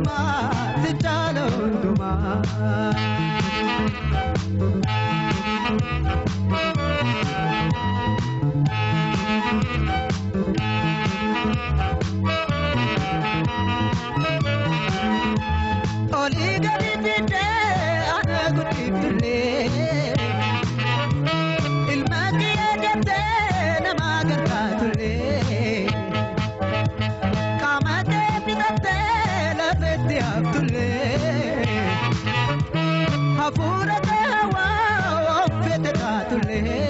hundumaa si caala hundumaa. Olii gadi fiddee ana guddiftulee ilma kiyya jettee nama gargaartulee qaama kee fixattee lafetti haftullee hafuura kee hawaa of fete taatullee.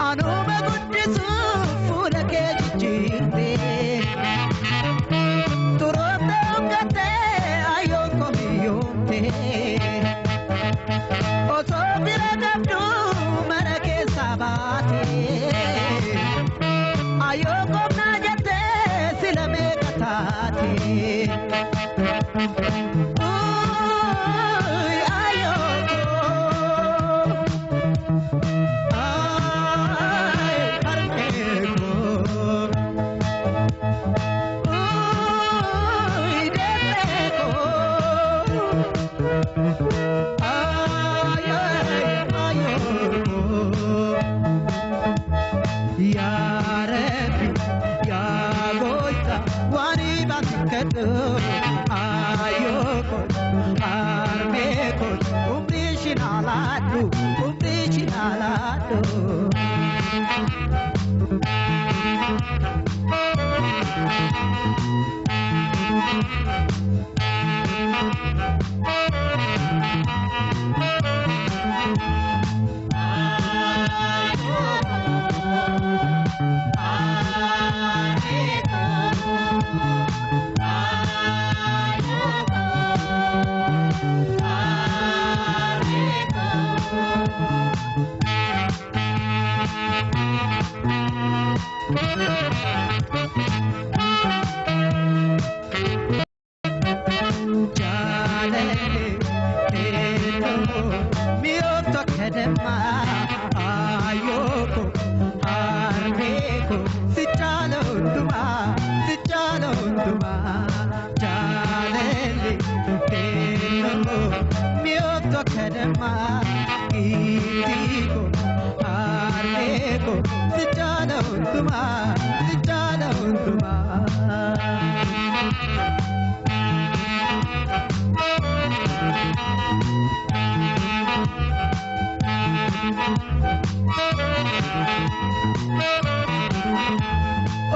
Anuma guddisuuf fuula kee jijjiirtee turoota hojjattee ayyoon komiyyoomtee osoo bira qabduu mana keessaa baatee ayyoon komnaa jettee sila meeqa taatee.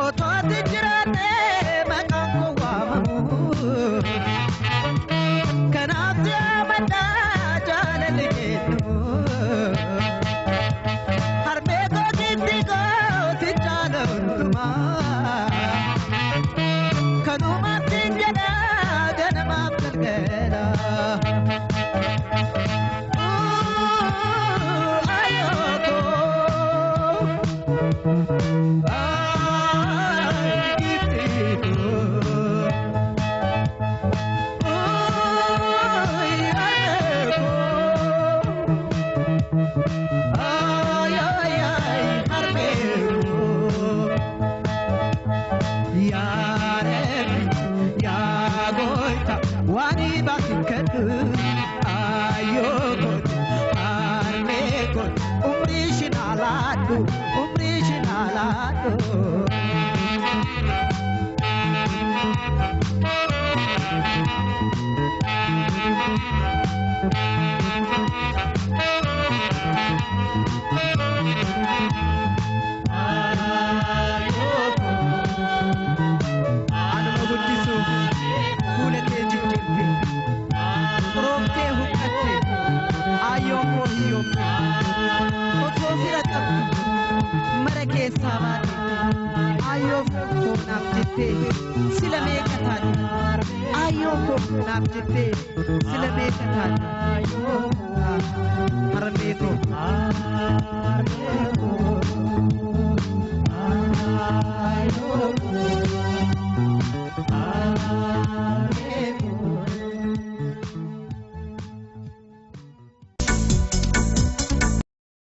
Otooti jiraatee maqaan koo waamamu. Kanaaf jaamadhaa jaalalli Waan baasi kadhu ayyoo kooti harmee kooti umrii shinaalaadhu umrii shinaalaadhu. Anuma guddisuuf fuula kee jijjiirte xurooftee huqqatte ayyoon koo hiyyoomte osoo fira qabdu mara keessaa baate ayyoo koo naaf jettee sila meeqa taate ayyoo koo naaf jettee sila meeqa taate harmee koo.